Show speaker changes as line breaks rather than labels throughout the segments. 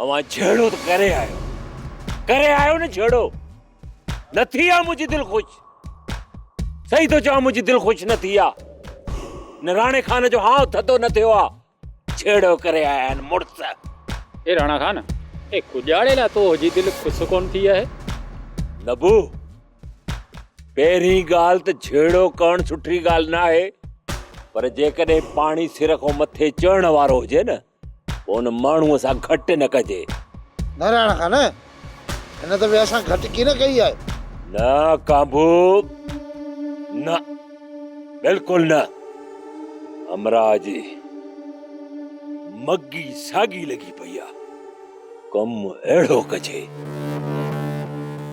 اوهان جهيڙو ته ڪري آيو، ڪري آيو نه جهيڙو. نه ٿي آ منهنجي دل خوش. صحيح ٿو چوان منهنجي دل خوش نه ٿي آ. هن راڻي خان جو هانء ٿڌو نه ٿيو آ. جهيڙو ڪري آيا آهن مڙس.
اي راڻا خان، اي ڪڄاڙي لاء تو جي دل خوش ڪونه ٿي آهي؟
نبو، پهرين ڳالهه ته جهيڙو ڪرڻ سٺي ڳالهه ناهي، پر جيڪڏهن پاڻي سر کان مٿي چڙهڻ وارو هجي نه پوء ان ماڻهوء سان گهٽ نه ڪجي.
نه راڻا خان، هن دفعي اسان گهٽ ڪين ڪئي آهي.
نه ڪانڀو، نه، بلڪل نه. همراهه جي مڳي ساڳي لڳي پئي آ. ڪم اهڙو ڪجي،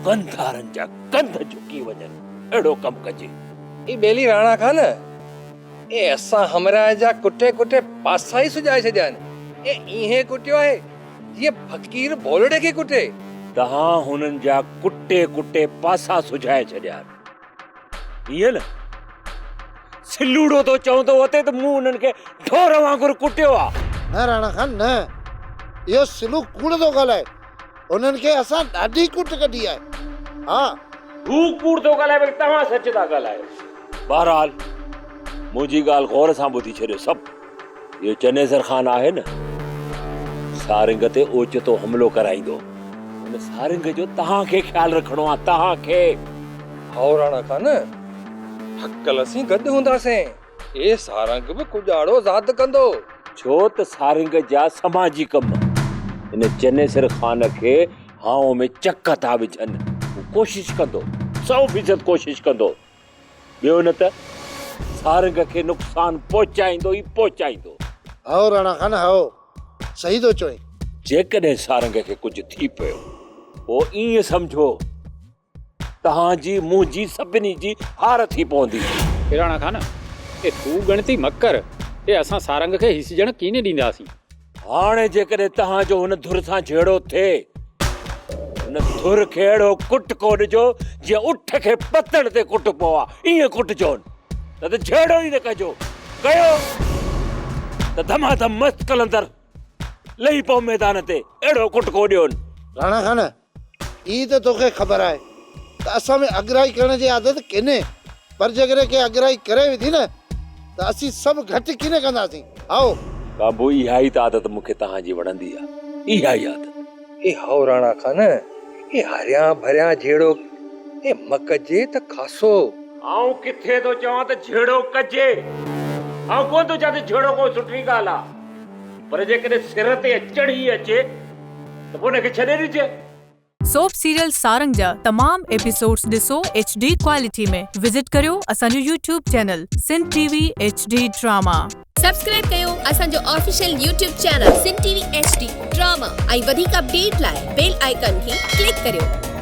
ڪنڌارن جا ڪنڌ جهڪي وڃن، اهڙو ڪم ڪجي.
اي ٻيلي راڻا خان، اي اسان همراهه جا ڪٽي ڪٽي پاسا ئي سڄائي ڇڏيا آهن. اي ايئن ڪٽيو آهي جيئن فقير ڀولڙي کي ڪٽي.
توهان هنن جا ڪٽي ڪٽي پاسا سجائي ڇڏيا آهن. ائين نه؟ سلوڙو ٿو چوندو وتي ته مون هنن کي ڍور وانگر ڪٽيو آ.
نه راڻا خان نه. اهو سلو ڪوڙ ٿو ڳالهائي. هنن کي اسان ڏاڍي ڪٽ ڪڍي آهي. ها.
هو ڪوڙ ٿو ڳالهائي باقي توهان سچ ٿا ڳالهايو. بهرحال منهنجي ڳالهه غور سان ٻڌي ڇڏيو سڀ. اهو چنيسر خان آهي نه سارنگ تي اوچتو حملو ڪرائيندو. ان سارنگ جو توهان کي خيال رکڻو آهي توهان کي.
هائو راڻا خان ٿڪل اسين گڏ هونداسين. اي سارنگ به ڪڄاڙو زاد ڪندو.
ڇو ته سارنگ جا سماجي ڪم هن چنيسر خان کي هانء ۾ چڪ ٿا وجهن. هو ڪوشش ڪندو، سئو فيصد ڪوشش ڪندو. ٻيو نه ته سارنگ کي نقصان پهچائيندو ئي پهچائيندو.
هائو راڻا خان هائو، صحيح ٿو چوين.
جيڪڏهن سارنگ کي ڪجهه ٿي پيو، پوء ائين سمجهو توهان جي، منهنجي، سڀني جي هار ٿي پوندي.
پراڻا خان، اي تون ڳڻتي مه ڪر، اي اسان سارنگ کي هيسجڻ ڪين ڏينداسين.
هاڻي جيڪڏهن توهان جو هن ڌر سان جهيڙو ٿئي، هن ڌر کي اهڙو ڪٽڪو ڏجو، جيئن اٺ کي پتڻ تي ڪٽبو آ، ائين ڪٽجون، نه ته جهيڙو ئي نه ڪجو، ڪيو ته ڌماڌم مست قلندر لهي پئو ميدان تي، اهڙو ڪٽڪو ڏيون.
راڻا خان، هي ته توکي خبر آهي ته اسان ۾ اڳرائي ڪرڻ جي عادت ڪينهي، پر جيڪڏهن ڪنهن اڳرائي ڪري وڌي نه ته اسين سڀ گهٽ ڪينه ڪنداسين. هائو.
بابو اها ئي ته عادت مون کي توهان جي وڻندي آهي، اها ئي عادت.
اي هائو راڻا خان، اي هريان ڀريان جهيڙو اي مه ڪجي ته خاصو.
آئون ڪٿي ٿو چوان ته جهيڙو ڪجي، آئون ڪونه ٿو چوان ته جهيڙو ڪو سٺي ڳالهه آهي، پر جيڪڏهن سر تي چڙهي اچي ته پوء ان کي ڇڏي ڏجي.
سوپ سيريل سارنگ جا تمام ايپيسوڊز ڏسو ايڇ ڊي ڪوالٽي ۾ وزٽ ڪريو اسان جو YouTube channel Sindh T V H D drama.
Subscribe ڪيو اسان جو official YouTube channel Sindh T V H D drama ۽ وڌيڪ اپڊيٽ لاء بيل آئيڪان کي ڪلڪ ڪريو.